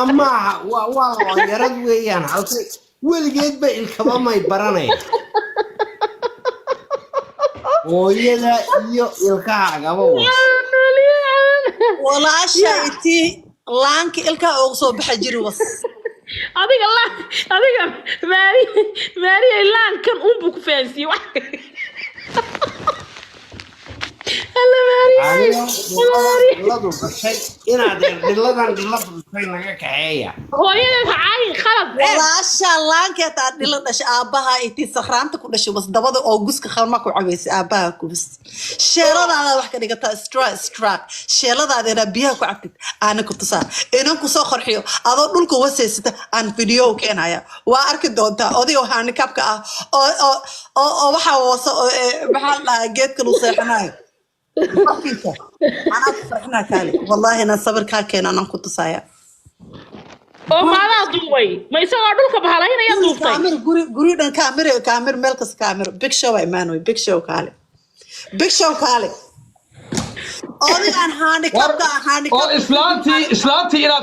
Maaha, waa looyarad weeyaan. Halkay weligeedba ilkaba may baranay, hooyada iyo ilkahaagaba was. Walaasha itii laanka ilkaha ugu soo baxa jiri was. Adiga la, adiga maari maariya, laankan unbuu ku fahansiiyey wax. Alla Maariya! Aniga Alla Maariya! Dhiladu dhashay inaad dhiladan dhiladu dhashay naga kaxeeya. Hooyadeed ha caayin, khalad ceeb. Walaasha laankeed aa dhilo dhashay, aabbaha itii sakhraanta ku dhashay was, dabada oo guska khalma ku cabaysay aabbaha kubis. Sheeladaada wax ka dhigataa stra stra, sheeladaada inaad biyaha ku cabtid aana ku tusaa, inan kusoo qorxiyo adoo dhulka wasaysata aan video keenaya. Waa arki doontaa odayo handicapka ah oo waxaa wasa oo maxaa la dhahaa, geedka lagu seexanayo korkiisa. Anaa ku farxinaa, kaale, wallahi inaan sawir kaa keeno anaan ku tusaya. Oo maadaa duubay? Ma isagoo dhulka bahalaynaya duubtay? Kaamir, guri guri dhan kaamir, kaamir, meel kasta kaamir. Big show waa imaan wey, big show, kaale, big show, kaale, odagaan War handicapka oo handicap. Islaantii inaad